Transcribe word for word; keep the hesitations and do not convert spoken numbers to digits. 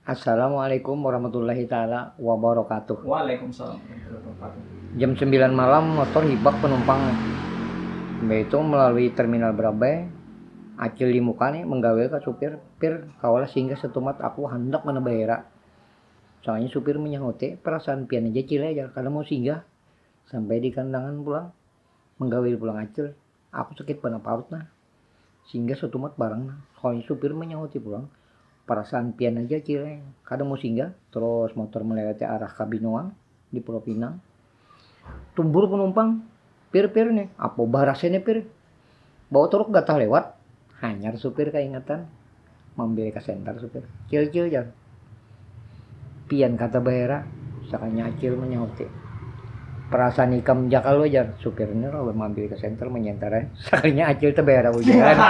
Assalamualaikum warahmatullahi taala wabarakatuh. Waalaikumsalam warahmatullahi wabarakatuh. Jam sembilan malam motor hibak penumpang. Mbah itu melalui terminal Berabai. Acil di muka nih menggawil ke supir, "Pir, kawalah singgah setumat, aku handak mana bahera." Soalnya supir menyahuti, "Perasaan pian aja cile aja, kada mau singgah." Sampai di kandangan pulang, menggawil pulang Acil, "Aku sakit banar parut nah. Singgah setumat barang nah." Soalnya supir menyahuti pulang, "Perasaan pian aja cile, kada mau singgah." Terus motor melewati arah Kabinoang di Pulau Pinang. Tumbur penumpang, "Pir, pir nih, apa barasnya nih pir?" Bawa truk gatah lewat, hanyar supir kaingatan. Mambili ka senter supir, "Cil, cil," jar, "pian kada bahera?" Sakalinya Acil menyahuti, "Perasaan ikam ja kalu," jar. Supir ni lo mambili ka senter menyenter ai. Sakalinya Acil tebahera hujanan.